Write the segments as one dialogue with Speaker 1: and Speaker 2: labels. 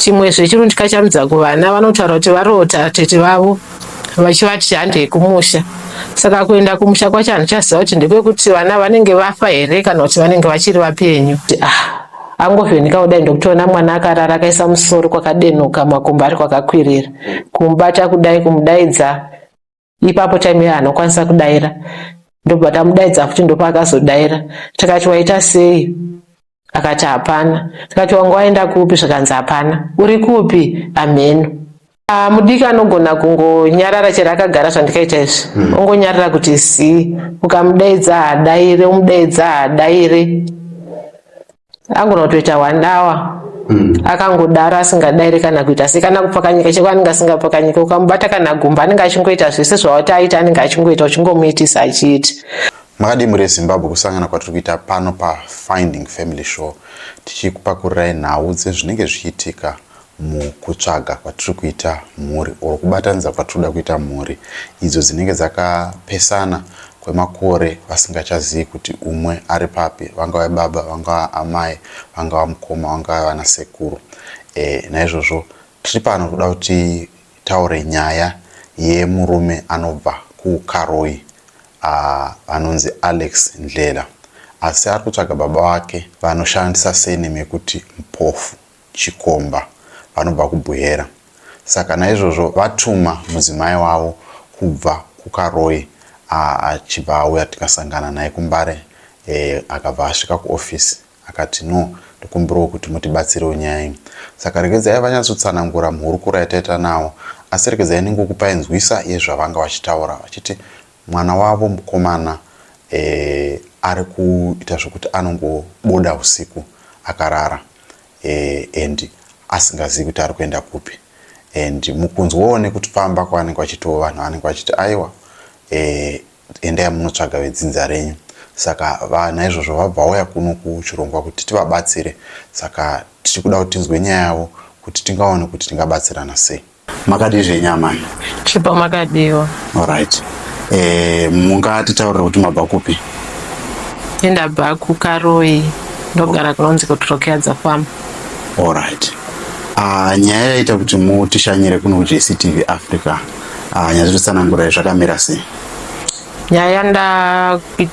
Speaker 1: Chimwezve chiri kundikachamudza kuvana, vanotaura kuti varota tete vavo vachivati handei kumusha. Saka kuenda kumusha kwacho handichaziva kuti ndekwekuti vana vanenge vafa here kana kuti vanenge vachiri vapenyu. Ah, angovheneka kudai ndokutoona mwana akarara akaisa musoro kwakadenuka, makumbo ari kwakakwirira. Kumubata kudai, kumudaidza ipapo time iyo anokwanisa kudaira, ndobva tamudaidza futi, ndopaakazodaira. Tikati waita sei? Akati hapana. Tikati wanga waenda kupi? Zvikanzi hapana. Uri kupi? Amheno. Ah, mudiki anogona kungonyarara chero akagara zvandikaita izvi, ongonyarara kuti zii. Ukamudaidza haadaire, umudaidza haadaire, angona kutoita one hour akangodaro asingadairi kana kuita sei kana kupfakanyika cheko anenge asingapfakanyika. Ukamubata kana gumba anenge achingoita zvese zvawati aita, anenge achingoita, uchingomuitisa achiita.
Speaker 2: Makadii muri eZimbabwe? Kusangana kwatiri kuita pano paFinding Family Show, tichikupakurirai nhau dzezvinenge zvichiitika mukutsvaga kwatiri kuita mhuri or kubatanidza kwatiri kuda kuita mhuri idzo dzinenge dzakapesana kwemakore, vasingachazivi kuti umwe ari papi, vangave baba, vangava amai, vangava mukoma, vangava vana sekuru. Naizvozvo tiri pano kuda kuti taure nyaya yemurume anobva kuKaroi anonzi Alex Ndlela, asi ari kutsvaga baba vake vanoshandisa surname yekuti Mpofu Chikomba, vanobva kuBuhera. Saka naizvozvo vatuma mudzimai wavo kubva kuKaroi, achibva auya, tikasangana naye kuMbare, akabva asvika kuofisi akati, "No, ndikumbirawo kuti mutibatsirewo nyaya iyi." Saka regedzai vanyatsotsanangura muhurukuro yataita navo, asi regedzai ningokupai nzwisa yezvavanga vachitaura, vachiti mwana wavo mukomana ari kuita zvokuti anongobuda usiku akarara and asingazivi kuti ari kuenda kupi, and mukunzwawo nekufamba kwavanenge vachitiwo vanhu vanenge vachiti, "Aiwa, endai munotsvaga vedzinza renyu." Saka naizvozvo vabva vauya kuno kuchirongwa kuti tivabatsire. Saka tiri kuda kuti tinzwe nyaya yavo kuti tingaone kuti tingabatsirana sei. Makadii zvenyu, amai?
Speaker 1: Chipo, makadiwa?
Speaker 2: Alright, mungatitaurira kuti mabva kupi?
Speaker 1: Ndabva kuKaroi, ndogara kunonzi kuTrokeadza Farm.
Speaker 2: Alright, nyaya yaita kuti mutishanyire kuno kuJCTV Africa, nyatsotitsanangurai zvakamira sei?
Speaker 1: Nyaya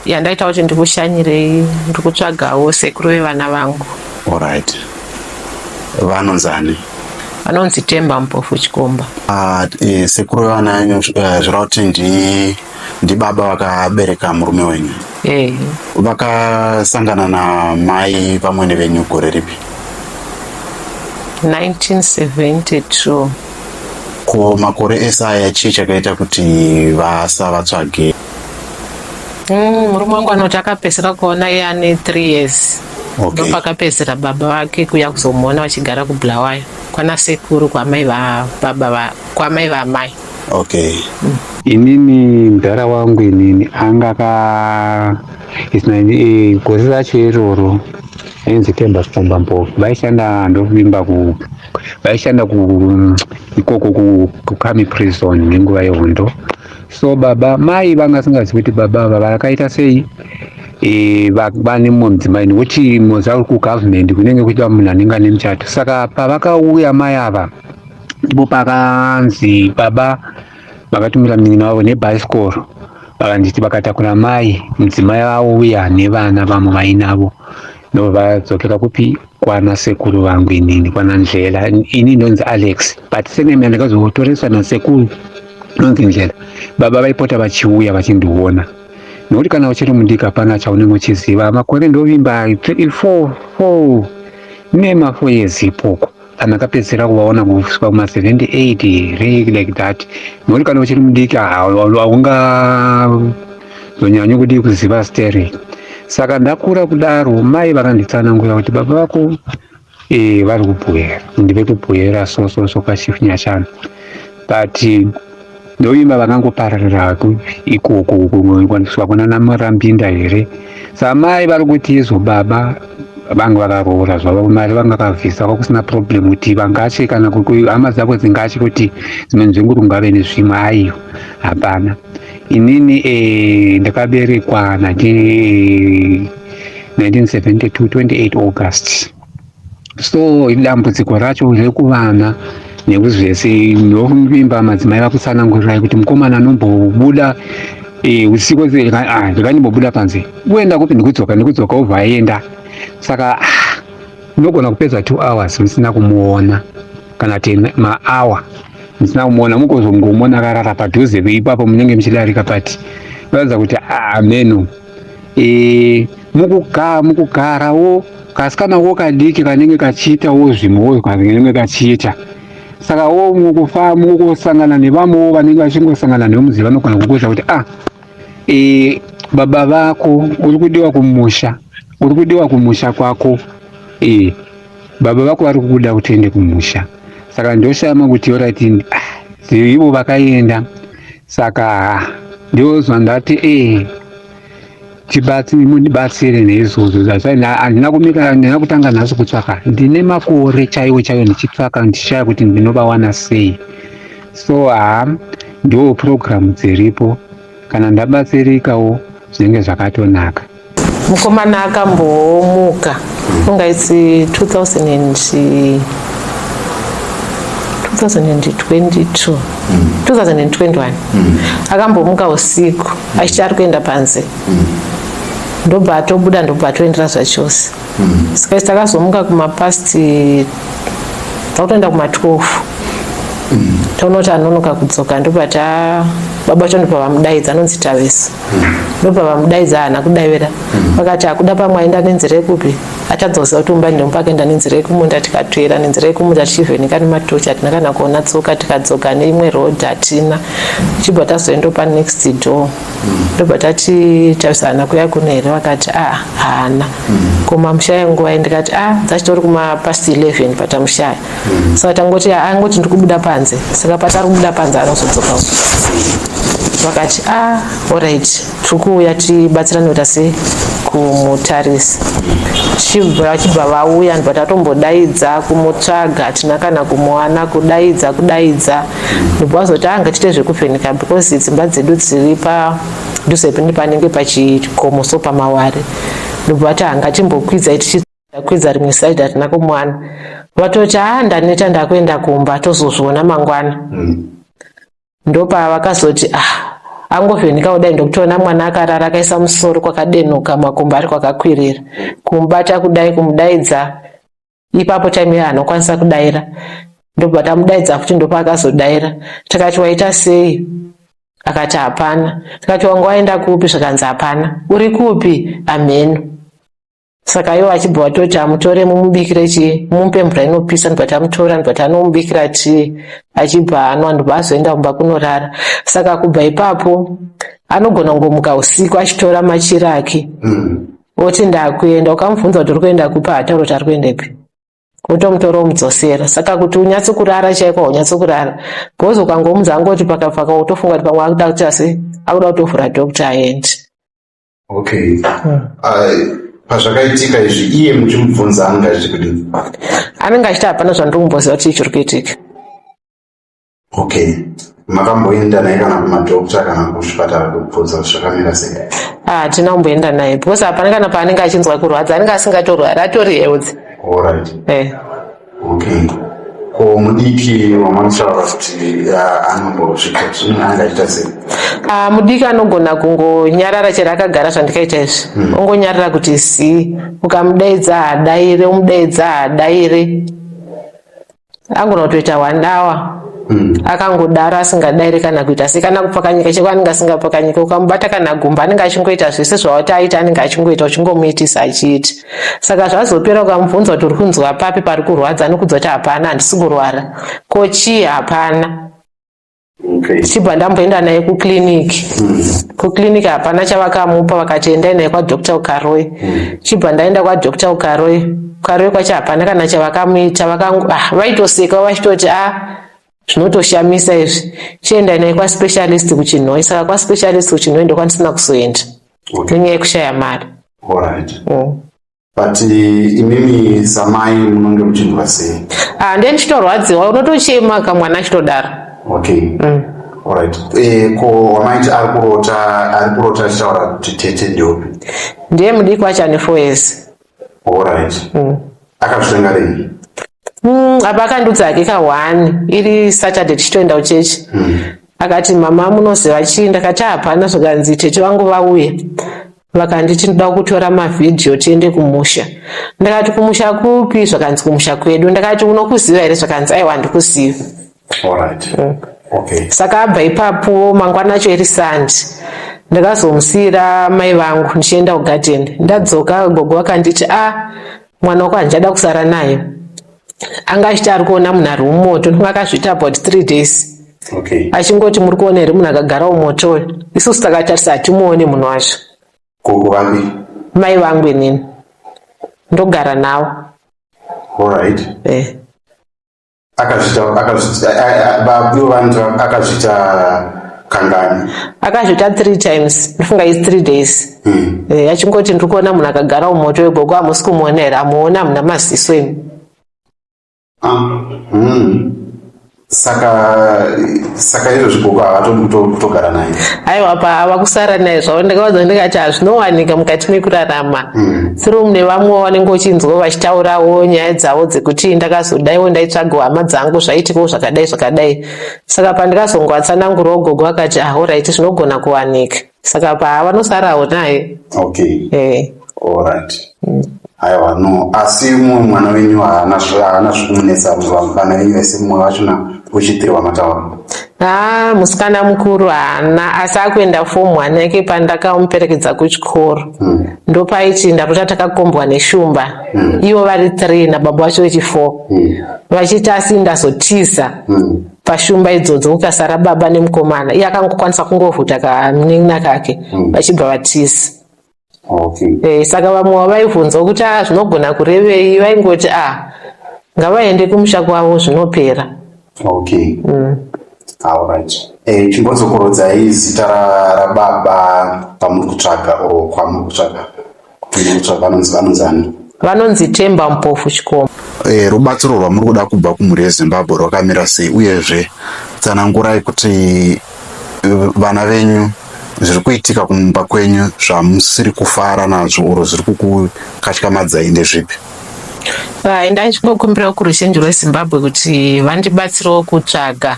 Speaker 1: yandaita kuti ndikushanyirei, ndiri kutsvagawo sekuru vevana vangu.
Speaker 2: Alright, vanonzani?
Speaker 1: Vanonzi Temba Mpofu Chikomba.
Speaker 2: Sekuru vevana venyu, zvireva kuti ndibaba vakabereka murume wenyu?
Speaker 1: Eh.
Speaker 2: Vakasangana namai vamwene venyu gore ripi?
Speaker 1: 1972.
Speaker 2: Ko makore ese aya chii chakaita kuti vasavatsvage?
Speaker 1: Murume wangu anoti akapedzisira kuona iye ane 3 years. Ndopakapedzisira baba vake kuuya kuzomuona vachigara kuBulawayo kwana sekuru kwamai vababa kwamai vamai.
Speaker 3: Inini mudhara wangu inini anga ka gore racho iroro ainzi Temba Chikomba Mpofu. Vaishanda, ndovimba ku vaishanda ku ikoko kuKhami Prison nenguva yehondo. So baba mai vanga asingazivi kuti baba ava vakaita sei, vane mumwe mudzimai, nekuti moza kugovernment kunenge kuchiita munhu anenge ane muchato. Saka pavakauya mai ava, ndipo pakanzi baba vakatumira munin'ina wavo nebhasikoro, vakanditi vakatakura mai mudzimai vauya nevana vamwe vainavo, ndobva vadzokera kupi? Kwana sekuru vangu inini, kwana Ndlela. Ini ndonzi Alex, but surname yandakazotoreswa nasekuru nonzi Ndlela. Baba vaipota vachiuya vachindiona, nokuti kana uchiri mudiki hapana chaunenge uchiziva. Makore ndovimba 3 4 4 nema 4 years ipoko pandakapedzisira kuvaona, kusvika kuma 78 here, like that, nokuti kana uchiri mudiki haungazonyanyi kudii kuziva stereki. Saka ndakura kudaro, mai vakanditsanangura kuti baba vako vari kuBuhera, ndive kuBuhera so so so kwaChief Nyachana, but ndoimba vakangopararira ikoko kusvika kuna naMurambinda here. Saka mai vari kuti izvo baba vanga vakaroora zvavo, mari vanga vakabvisa, kwakusina problem kuti vangatye kana hama dzavo dzingatye kuti dzimwe nzvimbo kungave nezvimwe. Aiwa, hapana. Inini ndakaberekwa 1972 28 August. So dambudziko racho rekuvana nekuzvese, ndovimba madzimai vakutsanangurirai kuti mukomana anombobuda usiku, ndikandimbobuda panze, kuenda kupi, ndikudzoka, ndikudzoka, obva aenda. Saka unogona kupedza 2 hours musina kumuona, kana 10 maawa musina kumuona, mugozongomuona akarara padhuze ipapo munenge muchidarika. Pati varatidza kuti ameno mukugarawo kasikanawo kadiki kanenge kachiitawo zvimwewo kanenge kachiita. Saka wo mukufa mukusangana nevamwewo vanenge vachingosangana nemuzi, vanogona kukuudza kuti baba vako uri kudiwa kumusha, uri kudiwa kumusha kwako, baba vako vari kukuda kuti uende kumusha. Saka ndoshama kuti alright, ivo vakaenda. Saka ndozvandati mundibatsire neizvozvo. Handina kumira, handina kutanga nhasi kutsvaka, ndine makore chaiwo chaiwo ndichitsvaka, ndichishaya kuti ndinovawana sei. So ha, ndo purogiramu dziripo. Kana ndabatsirikawo, zvinenge zvakatonaka.
Speaker 1: Mukomana akambomuka, funga it's 2000 2022, 2021, akambomuka usiku achiti ari kuenda panze, ndobva atobuda, ndobva atoendera zvachose. Saka isi takazomuka kumapast, takutoenda kuma12, taona kuti anonoka kudzoka. Ndobva ta baba vacho ndobva vamudaidza, anonzi Tavesi, ndobva vamudaidza, haana kudavira. Vakati akuda pamwe aenda nenzira yekupi, atadzoziva kuti umba ndomupa, akaenda nenzira yekumunda. Tikatoera nenzira yekumunda tichivheneka nematochi, hatina kana kuona tsoka. Tikadzoka neimwe road, hatina. Tichibva tazoendawo panext door, ndobva tati, "Tavisa haana kuya kuno here?" Vakati, "A, haana." "Ko mamushaya nguva?" Ndikati, "A, dzachitori kumapast 11 patamushaya." Saka tangoti angoti, "Ndiri kubuda panze." Saka patari kubuda panze, anozodzoka. Vakati, "A, alright, tiri kuuya tibatsirane kuita sei kumutarisa." Vachibva vauya, ndibva tatombodaidza kumutsvaga, hatina kana kumuwana, kudaidza, kudaidza. Ndibva vazoti, "Anga tiite zvekuvheneka because dzimba dzedu dziri padhuze panenge pachikomo, so pamaware." Ndobva vati, "Hangatimbokwidza." Tichikwidza rimwe side, hatina kumuwana. Vatoti, "A, ndaneta, ndakuenda kumba, tozozviona mangwana." Ndopavakazoti, "Ah, angovheneka kudai," ndokutoona mwana akarara akaisa musoro kwakadenuka, makumbo ari kwakakwirira. Kumubata kudai, kumudaidza ipapo, time iyo anokwanisa kudaira. Ndobva tamudaidza futi, ndopaakazodaira. Takati, "Waita sei?" Akati, "Hapana." Tikati, "Wanga waenda kupi?" Zvakanzi, "Hapana." "Uri kupi?" "Amheno." Saka ivo achibva vatoti, "Amutore mumubikire chii, mumupe mvura inopisa." Ndobva tamutora, ndobva tanomubikira tii, achibva anwa, ndobva azoenda kumba kunorara. Saka kubva ipapo anogona kungomuka usiku achitora machira ake, oti, "Ndakuenda." Ukamubvunza kuti, "Uri kuenda kupi?" Haatauri kuti ari kuendepi. Wotomutora, womudzosera. Saka kuti unyatso kurara chaiko, haunyatso kurara, because ukangomudza angoti pakapaka, utofunga kuti pamwe akuda kuti asi akuda kutovhura doctor aende.
Speaker 2: Okay. Pazvakaitika izvi, iye muchimubvunza anga achiti kudini?
Speaker 1: Anenge achiti, "Hapana zvandiri kumboziva kuti chiri kuitika."
Speaker 2: Okay, makamboenda naye kana kumadhokta kana kuzvipatara kubvunza kuti zvakamira sei?
Speaker 1: Hatina kumboenda naye because hapana kana paanenge achinzwa kurwadza, anenge asingatorwari, atori healthy.
Speaker 2: Alright. Okay, ko mudiki wamanotaura kuti anombosvika, anenge achiita sei?
Speaker 1: Ah, mudiki anogona kungonyarara chero akagara zvandikaita izvi, ongonyarara kuti zii. Ukamudaidza haadaire, umudaidza haadaire, angona kutoita one hour akangodaro asingadairi kana kuita sei, kana kupfakanyika cheko anenge asingapfakanyika. Ukamubata kana gumba, anenge achingoita zvese zvawati aita, anenge achingoita, uchingomuitisa achiita. Saka zvazopera, ukamubvunza kuti, "Uri kunzwa papi pari kurwadza?" anokudza kuti, "Hapana, handisi kurwara." "Ko chii?" "Hapana." Tichibva ndamboenda naye kukliniki. Kukliniki hapana chavakamupa, vakati, "Endai naye kwaDr Ukaroi." Chibva ndaenda kwaDr Ukaroi. Ukaroi kwacho hapana kana chavakamuita. Vaitoseka vachitoti, "A, zvinotoshamisa izvi, chiendai naye kwaspecialist kuChinhoi." Saka kwaspecialist kuChinhoi ndokwandisina kuzoenda nenyaya yekushaya mari.
Speaker 2: Alright. But imimi samai munonge muchinzwa sei?
Speaker 1: Ah, ndiye ndichitorwadziwa, unotochema kamwana achitodaro.
Speaker 2: Okay. Alright. Ko wamaiti ari kurota achitaura kuti tete ndeupi?
Speaker 1: Ndiye mudiki wacho ane 4 years.
Speaker 2: Alright. Akazvitanga rini?
Speaker 1: Apa akandiudza hake ka1 iri Saturday tichitoenda kuchechi. Akati, "Mama, munoziva chii?" Ndakati, "Hapana." Zvakanzi, "Tete vangu vauya vakanditi ndoda kutora mavhidhiyo tiende kumusha." Ndakati, "Kumusha kupi?" Zvakanzi, "Kumusha kwedu." Ndakati, "Unokuziva here?" Zvakanzi, "Aiwa, handikuziva."
Speaker 2: Alright. Okay.
Speaker 1: Saka abva ipapo, mangwana acho iri Sunday, ndakazomusiyira mai vangu ndichienda kugadheni. Ndadzoka, gogo vakanditi, "A, mwana wako handichada kusara naye, anga achiti ari kuona munhu ari mumoto." Ndinga akazviita about 3 days. Achingoti, "Muri kuona here munhu akagara mumoto uyu?" Isusu takatarisa, hatimuoni munhu wacho.
Speaker 2: Gogo vapi?
Speaker 1: Mai vangu, inini ndogara navo.
Speaker 2: Alright.
Speaker 1: Eh.
Speaker 2: Akazviita, ivo vanoti akazviita kangani?
Speaker 1: Akazviita three times, ndofunga is 3 days. Eh, achingoti, "Ndiri kuona munhu akagara mumoto wegogo, hamusi kumuona here? Hamuona, hamuna maziso imi."
Speaker 2: Ah. Saka izvozvi gogo havatodi kutogara naye?
Speaker 1: Aiwa, pa kusara naye zvavo. Ndakaudza ndikati, hazvinowanika mukati mekurarama. Through mune vamwe vanenge uchinzwa vachitaurawo nyaya dzavo dzekuti ndakazodaiwo, ndaitsvagawo hama dzangu, zvaitikawo zvakadai zvakadai. Saka pandikazongovatsanangurawo, gogo akati, "Ah, alright, zvinogona kuwanika." Saka pa vanosarawo naye.
Speaker 2: Okay.
Speaker 1: Eh.
Speaker 2: Alright. Aiwa, no, asi mumwe mwana wenyu haana zvikumunetsa? Vana venyu vese, mumwe wachona uchitirwa mataura?
Speaker 1: Ha, musikana mukuru haana, asi akuenda form one yake. Pandakamuperekedza kuchikoro, ndopaiti, "Ndapota takakombwa neshumba." Ivo vari three nababa vacho vechi4, vachiti, "Asi ndazotiza pashumba idzodzo, kukasara baba nemukomana." Iye akangokwanisa kungovhuta kamunin'ina kake, vachibva vatiza.
Speaker 2: Okay.
Speaker 1: E, saka vamwe vaibvunzawo kuti, "A, zvinogona kurevei?" Vaingoti, "A, ngavaende kumusha kwavo, zvinopera."
Speaker 2: Okay. Alright. Eh, chimbodzokorodzai zita rababa pamuri kutsvaga or kwamuri kutsvaga, kuti muri kutsvaga, vanonzi ani?
Speaker 1: Vanonzi Temba Mpofu Chikomo.
Speaker 2: Rubatsiro rwamuri kuda kubva kumhuri yeZimbabwe rwakamira sei? Uyezve tsanangurai kuti vana venyu, zviri kuitika kumba kwenyu zvamusiri kufara nazvo oro zviri kukukatyamadzai ndezvipi?
Speaker 1: Hai, ndachingokumbirawo kuruzhinji rweZimbabwe kuti vandibatsirewo kutsvaga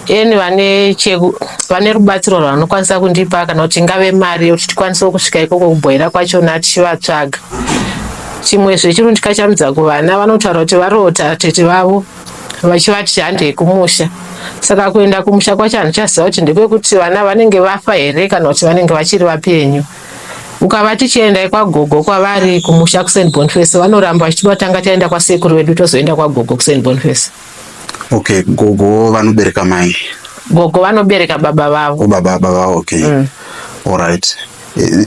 Speaker 1: eni vane rubatsiro rwavanokwanisa kundipa, kana kuti ingave mari yekuti tikwanisewo kusvika ikoko kubhoera kwachona tichivatsvaga. Chimwezve chiri kundikachamidza kuvana, vanotaura kuti varota tete vavo vachivati handei kumusha. Saka kuenda kumusha kwacho handichaziva kuti ndekwekuti vana vanenge vafa here kana kuti vanenge vachiri vapenyu. Ukavati chiendai kwagogo kwavari kumusha kuSt Boniface, vanoramba vachiti vatanga taenda kwasekuru vedu, tozoenda kwagogo kuSt Boniface.
Speaker 2: Okay, gogo vanobereka mai?
Speaker 1: Gogo vanobereka baba vavo.
Speaker 2: O, baba vavo, okay. Alright.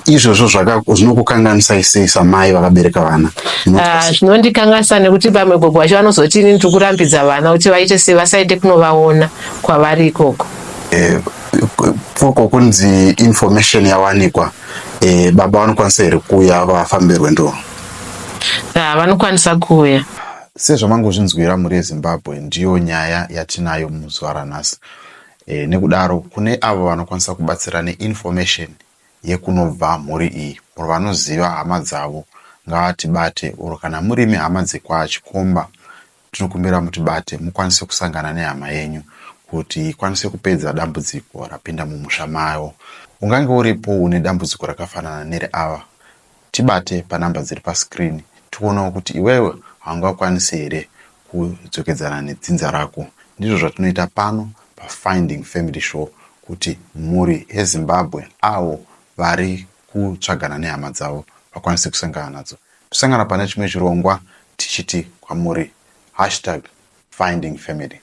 Speaker 2: Izvozvo zvinokukanganisai sei samai vakabereka vana?
Speaker 1: Ah, zvinondikanganisa nekuti pamwe gogo vacho vanozoti inini tiri kurambidza vana kuti vaite sei, vasaende kunovaona kwavari ikoko.
Speaker 2: Koko kunzi information yawanikwa, baba vanokwanisa here kuuya vafambe rwendo?
Speaker 1: Ah, vanokwanisa kuuya.
Speaker 2: Sezvamangozvinzwira, mhuri yeZimbabwe, ndiyo nyaya yatinayo muzuva ranhasi. Nekudaro kune avo vanokwanisa kubatsira neinformation yekunobva mhuri iyi or vanoziva hama dzavo, ngavatibate, or kana murimi hama dzekwaChikomba, tinokumbira mutibate mukwanise kusangana nehama yenyu kuti ikwanise kupedza dambudziko rapinda mumusha mayo. Ungange uripo une dambudziko rakafanana nereava, tibate panhamba dziri pascreen, tionewo kuti iwewe haungakwanisi here kudzokedzana nedzinza rako. Ndizvo zvatinoita pano paFinding Family Show, kuti mhuri yeZimbabwe, avo vari kutsvagana nehama dzavo, vakwanise kusangana nadzo. Tosangana pane chimwe chirongwa, tichiti kwamuri #FindingFamily.